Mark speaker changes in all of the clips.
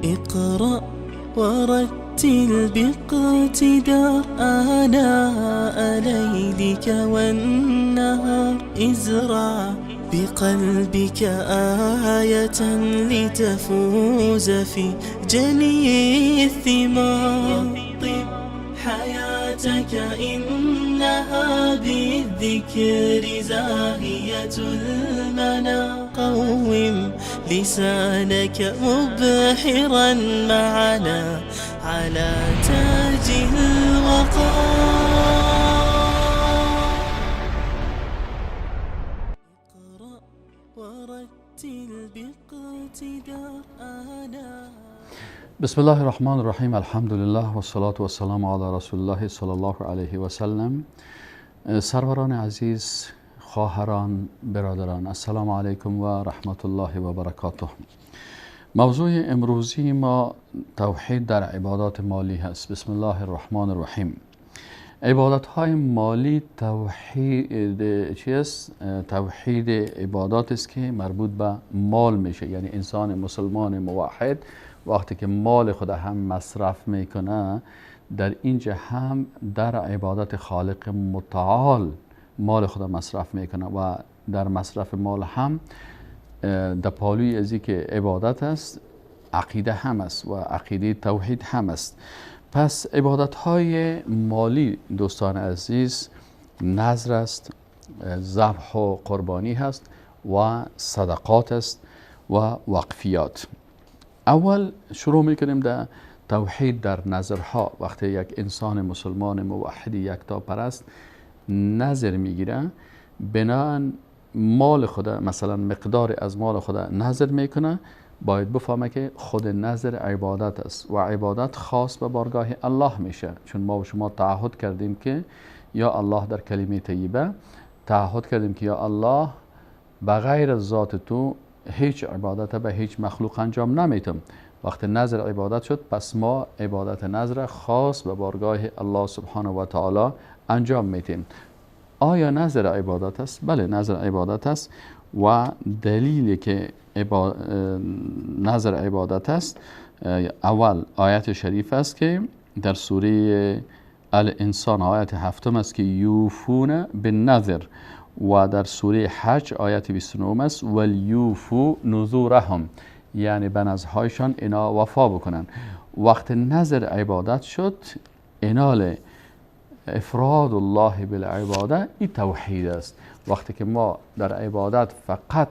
Speaker 1: اقرأ ورتل باقتدار آناء ليلك والنهار، ازرع بقلبك آية لتفوز في جني الثمار. طب حياتك إنها بالذكر زاهية المنى، قوم لسانك مبحرا معنا على تاج الوقار. اقرأ ورتل باقتدار آناء.
Speaker 2: بسم الله الرحمن الرحیم. الحمد لله و الصلاة و السلام علی رسول الله صلی الله علیه و سلم. سروران عزیز، خواهران، برادران، السلام علیکم و رحمت الله و برکاته. موضوع امروزی ما توحید در عبادات مالی هست. بسم الله الرحمن الرحیم. عبادت های مالی توحید چی است؟ توحید عبادات است که مربوط به مال میشه. یعنی انسان مسلمان موحد وقتی که مال خود هم مصرف میکنه، در اینجا هم در عبادت خالق متعال مال خود مصرف میکنه و در مصرف مال هم در پالوی ازی که عبادت است، عقیده هم است و عقیده توحید هم است. پس عبادت های مالی دوستان عزیز نذر است، ذبح و قربانی هست و صدقات است و وقفیات. اول شروع میکنیم در توحید در نظرها. وقتی یک انسان مسلمان موحد یکتا پرست نظر میگیره، بناً مال خود، مثلا مقدار از مال خود نظر میکنه، باید بفهمه که خود نظر عبادت است و عبادت خاص به بارگاه الله میشه. چون ما و شما تعهد کردیم که یا الله، در کلمه طیبه تعهد کردیم که یا الله، بغیر از ذات تو هیچ عبادت به هیچ مخلوق انجام نمیتم. وقتی نظر عبادت شد، پس ما عبادت نظر خاص به بارگاه الله سبحانه و تعالی انجام میتیم. آیا نظر عبادت است؟ بله، نظر عبادت است و دلیلی که نظر عبادت است، اول آیت شریف است که در سوره الانسان آیت هفتم است که یوفون بالنذر، و در سوره حج آیت 29 است ولیوفو نذورهم، یعنی به نذرهایشان اینا وفا بکنن. وقت نظر عبادت شد، اینال افراد الله بالعباده، این توحید است. وقتی که ما در عبادت فقط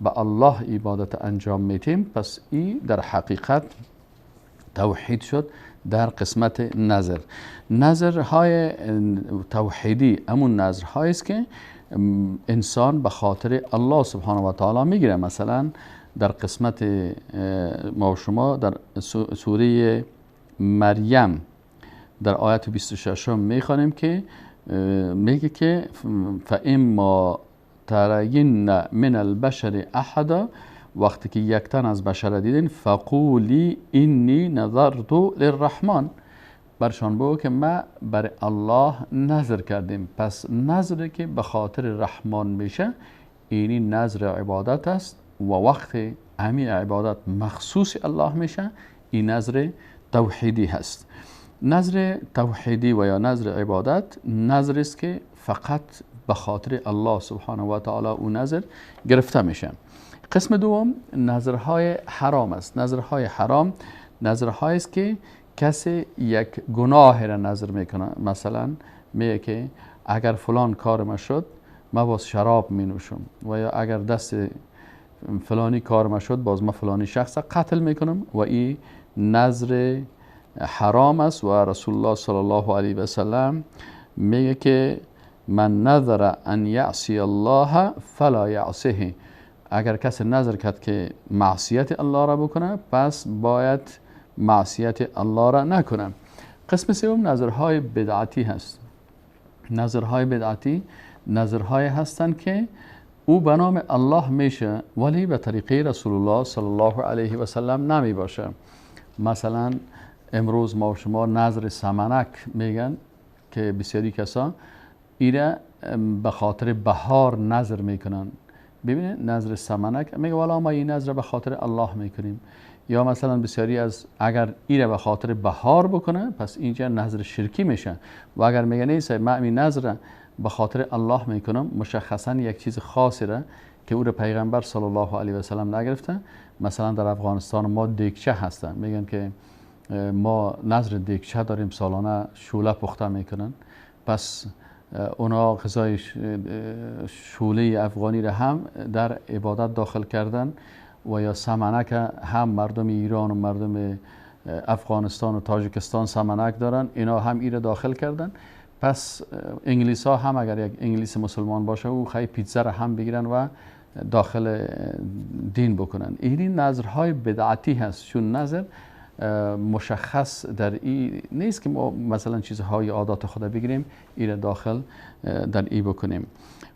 Speaker 2: به الله عبادت انجام میتیم، پس این در حقیقت توحید شد در قسمت نظر. نظرهای توحیدی همون نظرهایی است که انسان به خاطر الله سبحانه و تعالی میگیره. مثلا در قسمت ما و شما در سوره مریم در آیت 26 میخوانیم که میگه که فاما ترین من البشر احدا، وقتی که یک تن از بشر دیدین، فقولی انی نظرت للرحمن، برشان بگو که ما بر الله نظر کردیم. پس نظر که به خاطر رحمان میشه، اینی نظر عبادت است و وقت همین عبادت مخصوص الله میشه، این نظر توحیدی هست. نظر توحیدی و یا نظر عبادت نظر است که فقط به خاطر الله سبحانه و تعالی او نظر گرفته میشه. قسم دوم نظرهای حرام است. نظرهای حرام نظرهایی است که کسی یک گناه را نظر میکنه. مثلا میگه که اگر فلان کار ما شد، ما باز شراب می نوشم، و یا اگر دست فلانی کار ما شد، باز ما فلانی شخص قتل میکنم، و این نظر حرام است. و رسول الله صلی الله علیه و سلم میگه که من نظر ان یعصی الله فلا یعصه، اگر کسی نظر کرد که معصیت الله را بکنه، پس باید معصیت الله را نکنه. قسم سوم نظرهای بدعتی هست. نظرهای بدعتی نظرهای هستند که او به نام الله میشه ولی به طریقه رسول الله صلی الله علیه و سلم نمی باشه. مثلا امروز ما و شما نظر سمنک میگن که بسیاری کسا ایره به خاطر بهار نظر میکنن. ببینید نذر سمنک میگه والا ما این نذر به خاطر الله میکنیم، یا مثلا بسیاری از اگر ایره به خاطر بهار بکنه پس اینجا نذر شرکی میشه، و اگر میگه نیست من این نذر به خاطر الله میکنم، مشخصا یک چیز خاصی را که او را پیغمبر صلی الله علیه و سلم نگرفته. مثلا در افغانستان ما دیگچه هستن، میگن که ما نذر دیگچه داریم، سالانه شوله پخته میکنن، پس اونا غذای شوله افغانی را هم در عبادت داخل کردن، و یا سمنک هم مردم ایران و مردم افغانستان و تاجیکستان سمنک دارن، اینا هم ایره داخل کردن. پس انگلیس ها هم اگر یک انگلیس مسلمان باشه او خیلی پیتزا را هم بگیرن و داخل دین بکنن. این نظرهای بدعتی هست، چون نظر مشخص در این نیست که ما مثلا چیزهای عادات خود بگیریم ایره داخل در ای بکنیم.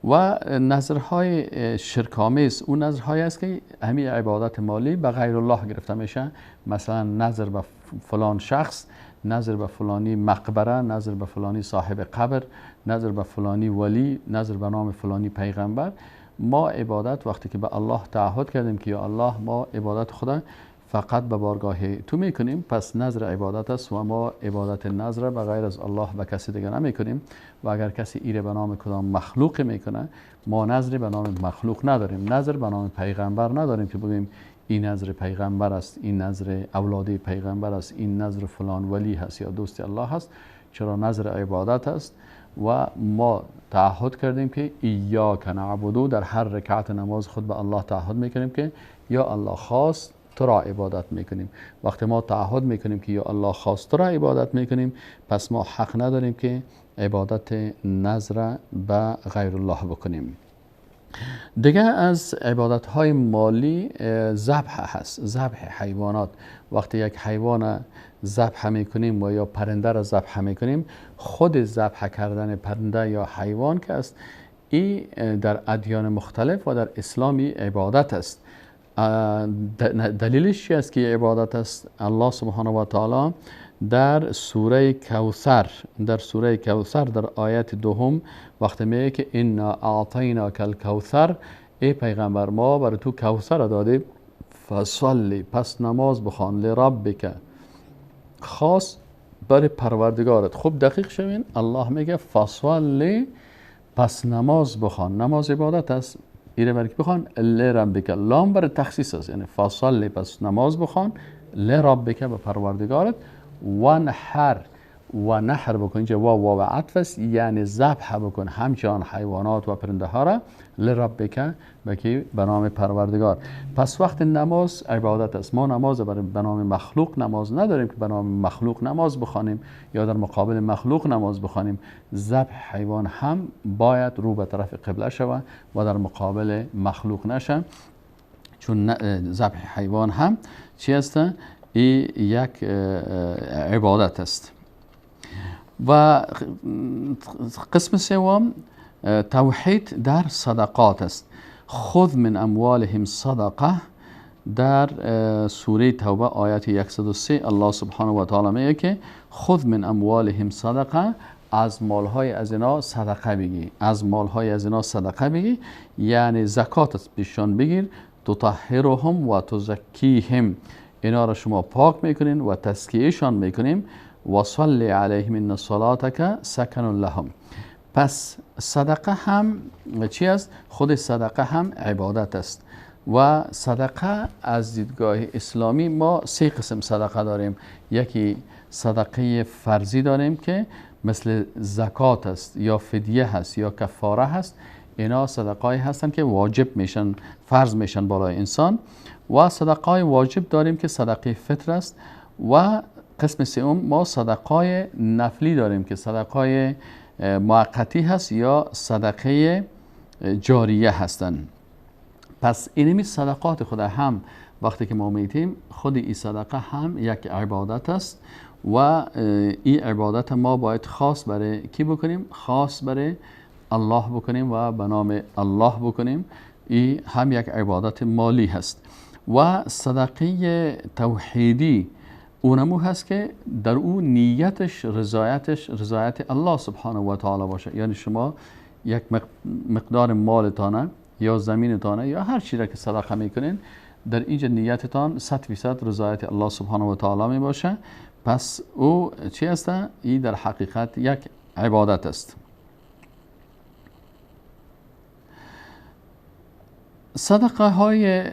Speaker 2: و نظرهای شرک‌آمیز اون نظرهایی است که همین عبادت مالی به غیر الله گرفته میشه، مثلا نظر به فلان شخص، نظر به فلانی مقبره، نظر به فلانی صاحب قبر، نظر به فلانی ولی، نظر به نام فلانی پیغمبر. ما عبادت وقتی که به الله تعهد کردیم که یا الله ما عبادت خدا فقط به بارگاه تو میکنیم، پس نظر عبادت است و ما عبادت نظر به غیر از الله به کسی دیگه نمیکنیم. و اگر کسی ایره به نام کدام مخلوق میکنه، ما نظر به نام مخلوق نداریم، نظر به نام پیغمبر نداریم که بگیم این نظر پیغمبر است، این نظر اولاد پیغمبر است، این نظر فلان ولی هست یا دوست الله هست. چرا نظر عبادت است و ما تعهد کردیم که ایاک نعبدو، در هر رکعت نماز خود به الله تعهد میکنیم که یا الله خواست تو را عبادت میکنیم. وقتی ما تعهد میکنیم که یا الله خواست تو را عبادت میکنیم، پس ما حق نداریم که عبادت نظر به غیر الله بکنیم. دیگه از عبادت های مالی ذبح هست، ذبح حیوانات. وقتی یک حیوان ذبح میکنیم و یا پرنده را ذبح میکنیم، خود ذبح کردن پرنده یا حیوان که است، این در ادیان مختلف و در اسلامی عبادت است. دلیلش چی است که عبادت است؟ الله سبحانه و تعالی در سوره کوثر، در سوره کوثر در آیت دوم وقتی میگه که انا اعطیناک الکوثر، ای پیغمبر ما برای تو کوثر دادیم، فصلی پس نماز بخوان، لربک خاص برای پروردگارت. خوب دقیق شوین، الله میگه فصلی پس نماز بخوان، نماز عبادت است، ایره برای که بخوان لربک، لام برای تخصیص است، یعنی فصلی پس نماز بخوان لربک به پروردگارت، و نحر و نحر بکن، اینجا واو عطف است، یعنی ذبح بکن همچنان حیوانات و پرنده ها را لربک بکی به نام پروردگار. پس وقت نماز عبادت است. ما نماز برای به نام مخلوق نماز نداریم که به نام مخلوق نماز بخوانیم یا در مقابل مخلوق نماز بخوانیم. ذبح حیوان هم باید رو به طرف قبله شود و در مقابل مخلوق نشه، چون ذبح حیوان هم چی است؟ ای یک عبادت است. و قسم سوم توحید در صدقات است. خذ من اموالهم صدقه، در سوره توبه آیت 103 الله سبحانه و تعالی میگه که خذ من اموالهم صدقه، از مالهای از اینا صدقه بگی، از مالهای از اینا صدقه بگی، یعنی زکات از پیشان بگیر، تطهرهم و تزکیهم، اینا را شما پاک میکنین و تزکیهشان میکنیم، و صلی علیهم ان صلاتک سکن لهم. پس صدقه هم چی است؟ خود صدقه هم عبادت است. و صدقه از دیدگاه اسلامی ما سه قسم صدقه داریم. یکی صدقه فرضی داریم که مثل زکات است یا فدیه هست یا کفاره هست، اینا صدقه هستند که واجب میشن، فرض میشن بالای انسان. و صدقه واجب داریم که صدقه فطر است. و قسم سوم ما صدقه نفلی داریم که صدقه موقتی هست یا صدقه جاریه هستند. پس اینمی صدقات خود هم وقتی که ما میتیم، خود این صدقه هم یک عبادت است و این عبادت ما باید خاص برای کی بکنیم؟ خاص برای الله بکنیم و به نام الله بکنیم. این هم یک عبادت مالی هست. و صدقه توحیدی اونمو هست که در او نیتش رضایتش رضایت الله سبحانه و تعالی باشه. یعنی شما یک مقدار مالتانه یا زمینتانه یا هر چیزی که صدقه میکنین، در اینجا نیتتان 100% رضایت الله سبحانه و تعالی می باشه. پس او چی است؟ این در حقیقت یک عبادت است. صدقه های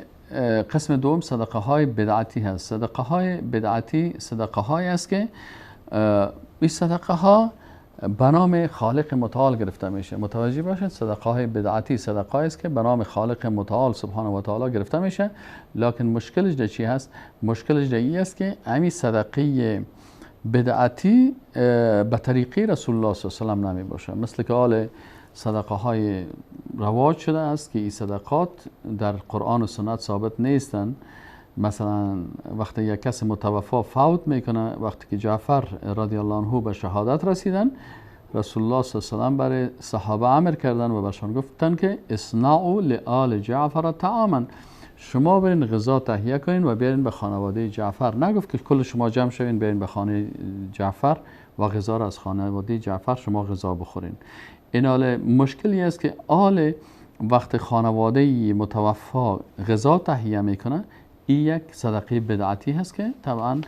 Speaker 2: قسم دوم صدقه های بدعتی هست. صدقه های بدعتی صدقه های است که این صدقه ها به نام خالق متعال گرفته میشه. متوجه باشید، صدقه های بدعتی صدقه است که به نام خالق متعال سبحانه و تعالی گرفته میشه. لکن مشکلش در چی هست؟ مشکلش در این است که همین صدقه بدعتی به طریقه رسول الله صلی الله علیه و سلم نمی باشه. مثل که حال صدقه های رواج شده است که این صدقات در قرآن و سنت ثابت نیستند. مثلا وقتی یک کس متوفا فوت میکنه، وقتی که جعفر رضی الله عنه به شهادت رسیدن، رسول الله صلی الله علیه و سلم برای صحابه امر کردن و برشان گفتن که اصنعوا لآل جعفر طعاما، شما برین غذا تهیه کنین و بیارین به خانواده جعفر. نگفت که کل شما جمع شوین بیارین به خانه جعفر و غذا را از خانواده جعفر شما غذا بخورین. این آل مشکلی است که آل وقت خانواده متوفا غذا تهیه میکنه، این یک صدقه بدعتی هست که طبعا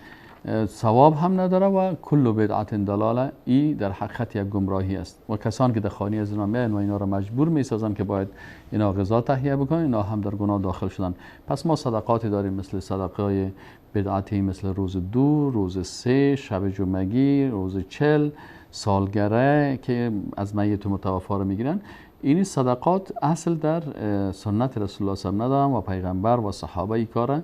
Speaker 2: ثواب هم نداره و کل بدعت دلاله، این در حقیقت یک گمراهی است. و کسان که در خانه از اینا میان و اینا را مجبور میسازن که باید اینا غذا تهیه بکنن، اینا هم در گناه داخل شدن. پس ما صدقاتی داریم مثل صدقه بدعتی، مثل روز 2، روز 3، شب جمعگی، روز 40، سالگره که از میت متوفا رو میگیرن. این صدقات اصل در سنت رسول الله صلی الله علیه و ندارن و پیغمبر و صحابه ای کار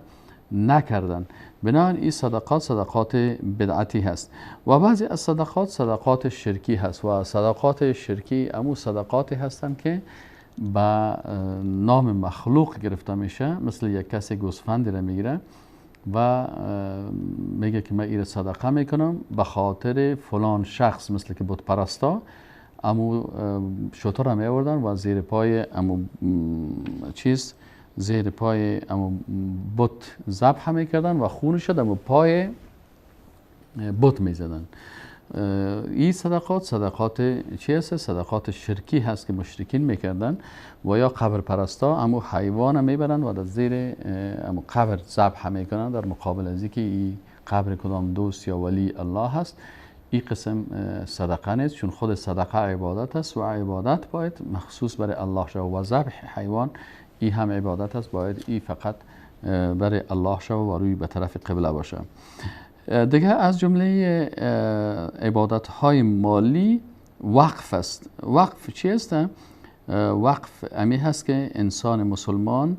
Speaker 2: نکردن. بنابراین این صدقات صدقات بدعتی هست. و بعضی از صدقات صدقات شرکی هست و صدقات شرکی امو صدقاتی هستند که به نام مخلوق گرفته میشه. مثل یک کسی گوسفندی را میگیره و میگه که من ایره صدقه میکنم به خاطر فلان شخص، مثل که بت پرستا امو شتر را میآوردن و زیر پای امو چیز، زیر پای امو بت ذبح میکردن و خونش امو پای بت میزدن. این صدقات صدقات چی هست؟ صدقات شرکی هست که مشرکین میکردن و یا قبر پرستا امو حیوان میبرن و در زیر امو قبر ذبح میکنن در مقابل از اینکه این قبر کدام دوست یا ولی الله هست. این قسم صدقه نیست، چون خود صدقه عبادت است و عبادت باید مخصوص برای الله شود و ذبح حیوان این هم عبادت است، باید این فقط برای الله شود و روی به طرف قبله باشه. دیگه از جمله عبادت های مالی وقف است. وقف چی است؟ وقف امی هست که انسان مسلمان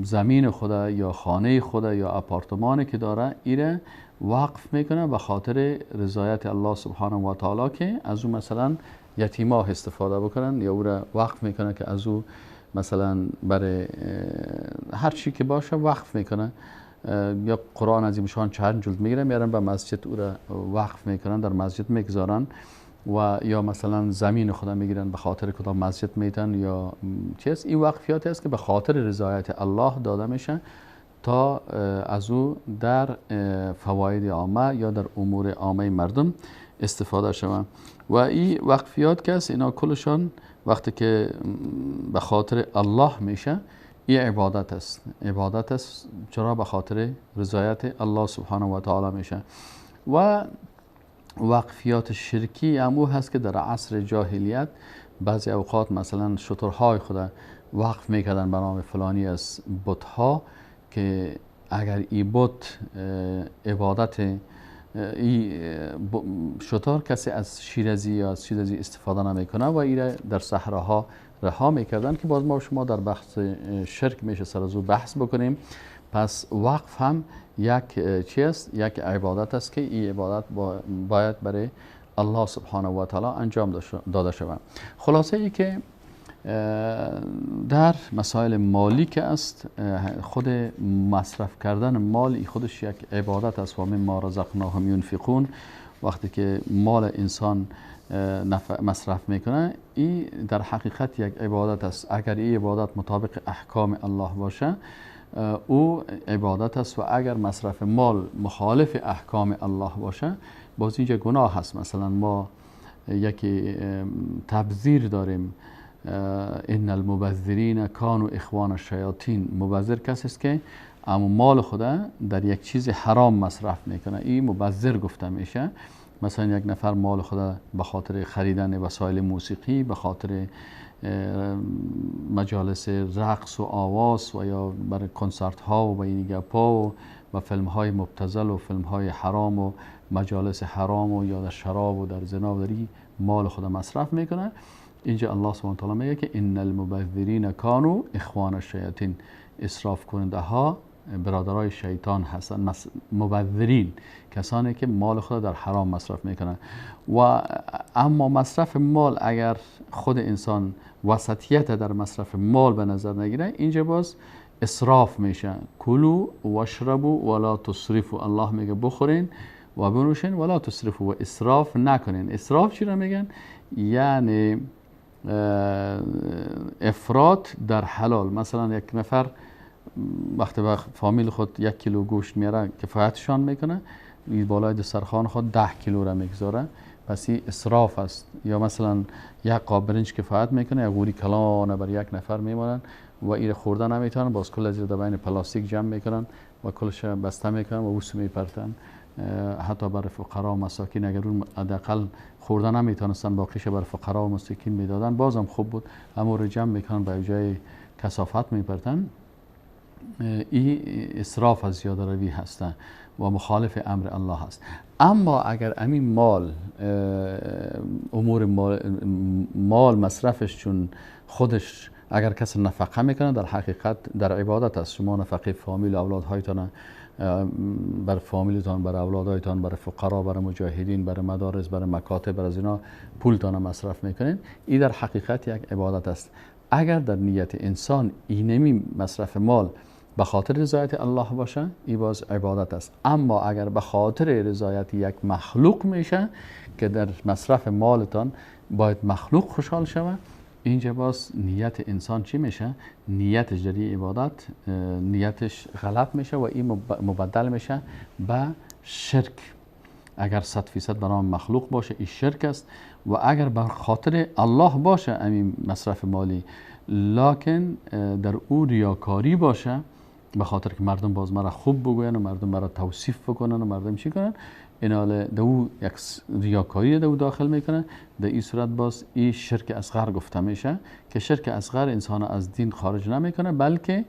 Speaker 2: زمین خدا یا خانه خدا یا اپارتمانی که داره ایره وقف میکنه به خاطر رضایت الله سبحانه و تعالی که از او مثلا یتیما استفاده بکنن، یا او را وقف میکنه که از او مثلا برای هر چی که باشه وقف میکنه، یا قرآن از ایشان چند جلد میگیرن میارن به مسجد او را وقف میکنن، در مسجد میگذارن، و یا مثلا زمین خدا میگیرن به خاطر کدام مسجد میتن یا چیز. این وقفیات است که به خاطر رضایت الله داده میشه تا از او در فواید عامه یا در امور عامه مردم استفاده شود. و این وقفیات که است اینا کلشان وقتی که به خاطر الله میشه این عبادت است. عبادت است، چرا؟ به خاطر رضایت الله سبحانه و تعالی میشه. و وقفیات شرکی امو هست که در عصر جاهلیت بعضی اوقات مثلا شترهای خود وقف میکردن به نام فلانی از بتها که اگر ای بت عبادت ای شتر کسی از شیرازی یا از شیرازی استفاده نمیکنه و ایره در صحراها رها میکردن که باز ما شما در بحث شرک میشه سر از او بحث بکنیم. پس وقف هم یک چی است؟ یک عبادت است که این عبادت باید برای الله سبحانه و تعالی انجام داده شود. خلاصه ای که در مسائل مالی که است، خود مصرف کردن مال خودش یک عبادت است و مما رزقناهم ینفقون. وقتی که مال انسان مصرف میکنه این در حقیقت یک عبادت است. اگر این عبادت مطابق احکام الله باشه او عبادت است و اگر مصرف مال مخالف احکام الله باشه باز اینجا گناه هست. مثلا ما یکی تبذیر داریم، ان المبذرین کانوا اخوان الشیاطین. مبذر کسی است که اما مال خود در یک چیز حرام مصرف میکنه، این مبذر گفته میشه. مثلا یک نفر مال خود به خاطر خریدن وسایل موسیقی، به خاطر مجالس رقص و آواز و یا برای کنسرت ها و این گپا و فیلم های مبتذل و فیلم های حرام و مجالس حرام و یا در شراب و در زنا و در مال خود مصرف میکنه. اینجا الله سبحانه و تعالی میگه که ان المبذرین کانوا اخوان الشیاطین، اسراف کننده ها برادرای شیطان هستند. مبذرین کسانی که مال خود در حرام مصرف میکنن. و اما مصرف مال اگر خود انسان وسطیت در مصرف مال به نظر نگیره، اینجا باز اسراف میشه. کلوا واشربوا ولا تسرفوا، الله میگه بخورین و بنوشین ولا تسرفوا، و اسراف نکنین. اسراف چی را میگن؟ یعنی افراط در حلال. مثلا یک نفر وقتی به فامیل خود 1 کیلو گوشت میاره کفایتشان میکنه، بالای دسترخوان خود 10 کیلو را میگذاره، پس این اسراف است. یا مثلا یک قاب برنج کفایت میکنه، یک قوری کلانه بر یک نفر میمونن و این خورده نمیتونن، باز کل از در بین پلاستیک جمع میکنن و کلش بسته میکنن و اوسو میپرتن. حتی برای فقرا و مساکین اگر اون حداقل خورده نمیتونستن باقیش بر فقرا و مساکین میدادن بازم خوب بود، اما رو جمع میکنن به جای کثافت میپرتن. این اسراف از زیاده روی هستن و مخالف امر الله هست. اما اگر امین مال، امور مال مصرفش چون خودش اگر کسی نفقه میکنه در حقیقت در عبادت است. شما نفقه فامیل اولادهایتان، بر فامیلتان، بر اولادهایتان، بر فقرا، بر مجاهدین، بر مدارس، بر مکاتب، بر از اینا پولتان مصرف میکنین، این در حقیقت یک عبادت است. اگر در نیت انسان اینمی مصرف مال به خاطر رضایت الله باشه، این باز عبادت است. اما اگر به خاطر رضایت یک مخلوق میشه که در مصرف مالتان باید مخلوق خوشحال شود، اینجا باز نیت انسان چی میشه؟ نیتش در عبادت نیتش غلط میشه و این مبدل میشه به شرک. اگر 100% به نام مخلوق باشه این شرک است، و اگر بر خاطر الله باشه همین مصرف مالی، لکن در او ریاکاری باشه، به خاطر که مردم باز مرا خوب بگوین و مردم مرا توصیف بکنن و مردم چی کنن، این حال در او یک ریاکاری در او داخل میکنه، در این صورت باز این شرک اصغر گفته میشه که شرک اصغر انسان از دین خارج نمیکنه، بلکه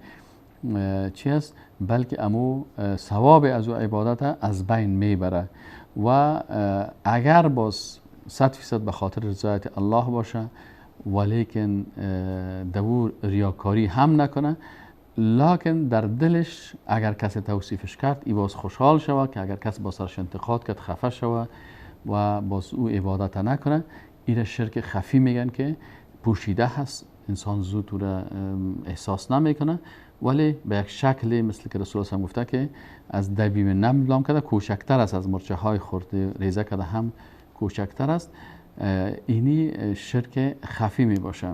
Speaker 2: چی هست؟ بلکه امو ثواب از او عبادت از بین میبره. و اگر باز 100% به خاطر رضایت الله باشه ولیکن در او ریاکاری هم نکنه، لکن در دلش اگر کسی توصیفش کرد ای باز خوشحال شود، که اگر کسی با سرش انتقاد کرد خفه شود و باز او عبادت نکنه، این شرک خفی میگن که پوشیده هست، انسان زود او را احساس نمیکنه، ولی به یک شکلی مثل که رسول الله هم گفته که از دبیب نمل لام کرده کوچکتر است، از مرچه های خرد ریزه کرده هم کوچکتر است، اینی شرک خفی می باشه.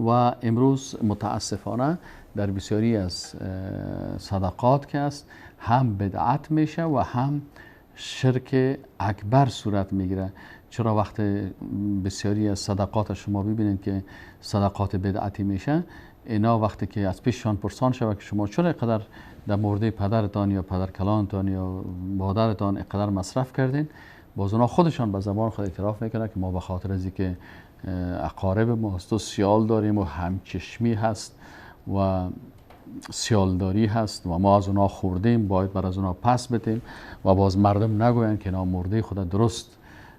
Speaker 2: و امروز متاسفانه در بسیاری از صدقات که است هم بدعت میشه و هم شرک اکبر صورت میگیره. چرا وقت بسیاری از صدقات شما ببینید که صدقات بدعتی میشه، اینا وقتی که از پیششان پرسان شود که شما چرا اینقدر در مورد پدرتان یا پدرکلانتان یا مادرتان اینقدر مصرف کردین، باز اونا خودشان به زبان خود اعتراف میکنن که ما به خاطر از اینکه اقارب ما هست و سیال داریم و همچشمی هست و سیالداری هست و ما از اونا خوردیم، باید بر از اونا پس بدیم و باز مردم نگوین که اینا مرده خود درست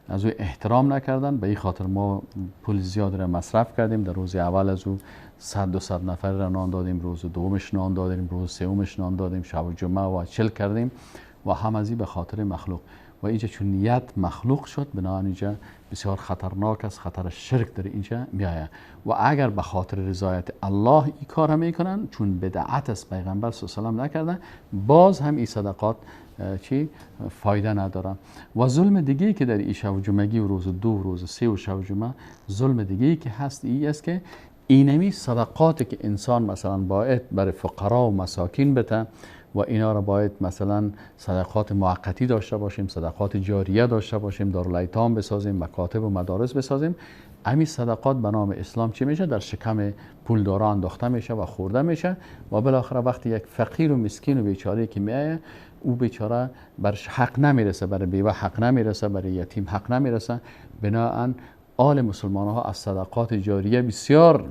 Speaker 2: از او احترام نکردن، به این خاطر ما پول زیاد را مصرف کردیم. در روز اول از او 100-200 نفر را نان دادیم، روز دومش نان دادیم، روز سومش نان دادیم، شب جمعه و چل کردیم و هم از این به خاطر مخلوق. و اینجا چون نیت مخلوق شد، بنابراین اینجا بسیار خطرناک است، خطر شرک در اینجا میآید. و اگر به خاطر رضایت الله این کار میکنن، چون بدعت است، پیغمبر صلی الله علیه و سلم نکردن، باز هم این صدقات چی فایده نداره. و ظلم دیگه که در این شب جمعگی و روز دو، روز سه و شب جمعه، ظلم دیگه که هست این است که اینمی صدقاتی که انسان مثلا باید برای فقرا و مساکین بده و اینا را باید مثلا صدقات موقتی داشته باشیم، صدقات جاریه داشته باشیم، دارالایتام بسازیم، مکاتب و مدارس بسازیم. همین صدقات به نام اسلام چی میشه؟ در شکم پولداران انداخته میشه و خورده میشه و بالاخره وقتی یک فقیر و مسکین و بیچاره که میایه، او بیچاره برش حق نمیرسه، برای بیوه حق نمیرسه، برای یتیم حق نمیرسه. بناهن آل مسلمان ها از صدقات جاریه بسیار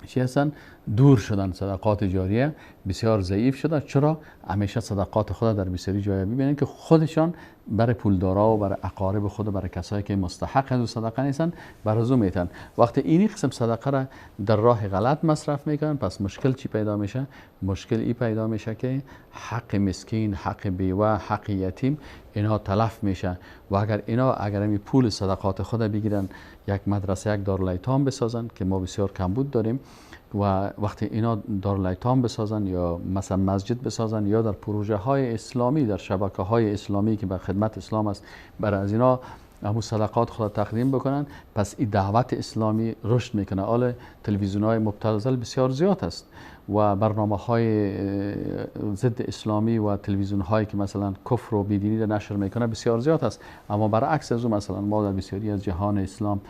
Speaker 2: چی هستن؟ دور شدن. صدقات جاریه بسیار ضعیف شدن. چرا؟ همیشه صدقات خود در بسیاری جای میبینن که خودشان برای پولدارا و برای اقارب خود و برای کسایی که مستحق از صدقه نیستن برای ازو میتن. وقتی اینی قسم صدقه را در راه غلط مصرف میکنن، پس مشکل چی پیدا میشه؟ مشکل ای پیدا میشه که حق مسکین، حق بیوه، حق یتیم اینها تلف میشه. و اگر اینا اگر این پول صدقات خود بگیرن، یک مدرسه، یک دارالایتام بسازن که ما بسیار کمبود داریم، و وقتی اینا دارالایتام بسازن یا مثلا مسجد بسازن یا در پروژه های اسلامی، در شبکه های اسلامی که به خدمت اسلام است، برای از اینا همون صدقات خود تقدیم بکنن، پس این دعوت اسلامی رشد میکنه. حال تلویزیون های مبتذل بسیار زیاد است و برنامه های ضد اسلامی و تلویزیون هایی که مثلا کفر و بیدینی را نشر میکنه بسیار زیاد است. اما برعکس از اون مثلا ما در بسیاری از جهان اسلام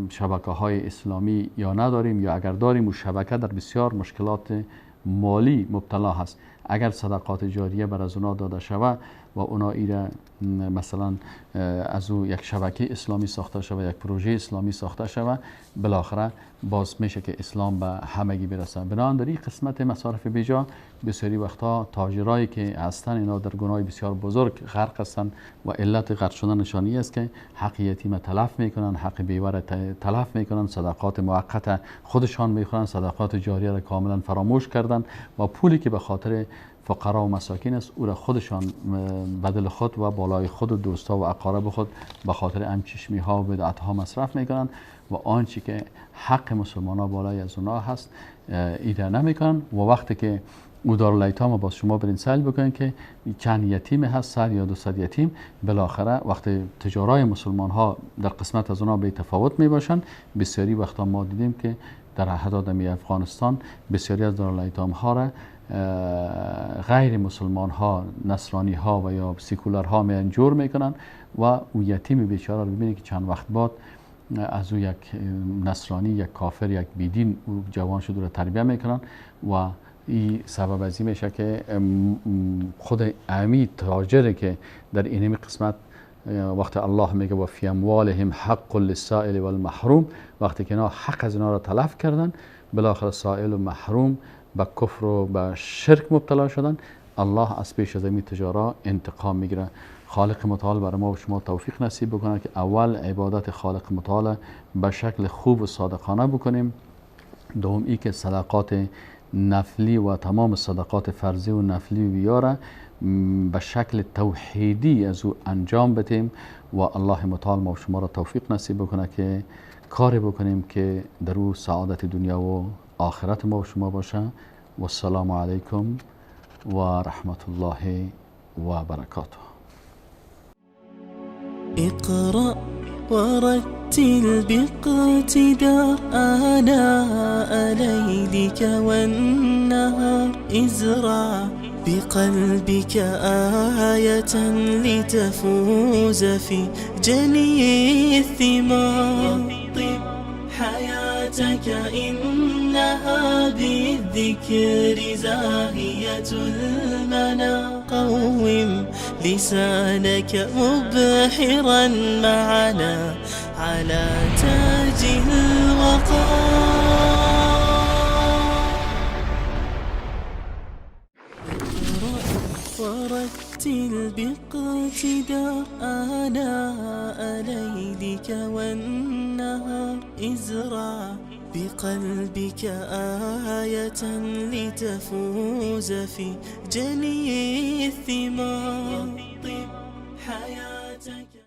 Speaker 2: شبکه های اسلامی یا نداریم یا اگر داریم و شبکه در بسیار مشکلات مالی مبتلا هست. اگر صدقات جاریه بر از اونا داده شود و اونا ایره مثلا از او یک شبکه اسلامی ساخته شود، یک پروژه اسلامی ساخته شود، بالاخره باز میشه که اسلام به همگی برسه. بنابراین در این قسمت مصارف بیجا بسیاری وقتا تاجرایی که هستن اینا در گناه بسیار بزرگ غرق هستن و علت غرق شدن نشانی است که حق یتیم تلف میکنن، حق بیوه را تلف میکنن، صدقات موقت خودشان میخورن، صدقات جاریه را کاملا فراموش کردن و پولی که به خاطر فقرا و مساکین است او را خودشان بدل خود و بالای خود و دوستا و اقارب خود به خاطر همچشمی ها و بدعت ها مصرف میکنن و آنچه که حق مسلمان ها بالای از اونا هست ایده نمیکنن. و وقتی که او دارالایتام باز شما برین سیل بکنین که چند یتیم هست، 100 یا 200 یتیم، بالاخره وقتی تجارای مسلمان ها در قسمت از اونا به تفاوت می باشن، بسیاری وقتا ما دیدیم که در حتی افغانستان بسیاری از دارالایتام ها را غیر مسلمان ها، نصرانی ها و یا سیکولر ها میان جور میکنن و او یتیم بیچاره رو ببینید که چند وقت بعد از او یک نصرانی، یک کافر، یک بیدین او جوان شده رو تربیه میکنن و این سبب از این میشه که خود امی تاجر که در اینمی قسمت وقت الله میگه و فی اموالهم حق للسائل والمحروم، وقتی که اینا حق از اینا را تلف کردن، بالاخره سائل و محروم به کفر و به شرک مبتلا شدن، الله از پیش از این تجارا انتقام میگیره. خالق متعال برای ما و شما توفیق نصیب بکنه که اول عبادت خالق متعال به شکل خوب و صادقانه بکنیم، دوم ای که صدقات نفلی و تمام صدقات فرضی و نفلی ویاره به شکل توحیدی از او انجام بدیم و الله متعال ما و شما را توفیق نصیب بکنه که کاری بکنیم که در او سعادت دنیا و آخرت ما و شما باشه. و السلام علیکم و رحمت الله و برکاته.
Speaker 1: اقرأ ورتل باقتدار آناء ليلك والنهار، ازرع بقلبك آية لتفوز في جني الثمار، طب حياتك إنها بالذكر زاهية المنى، قوم لسانك مبحرا معنا على تاج الوقار. ورتل باقتدار آناء ليلك والنهار، ازرع بقلبك آية لتفوز في جني الثمار، طب حياتك.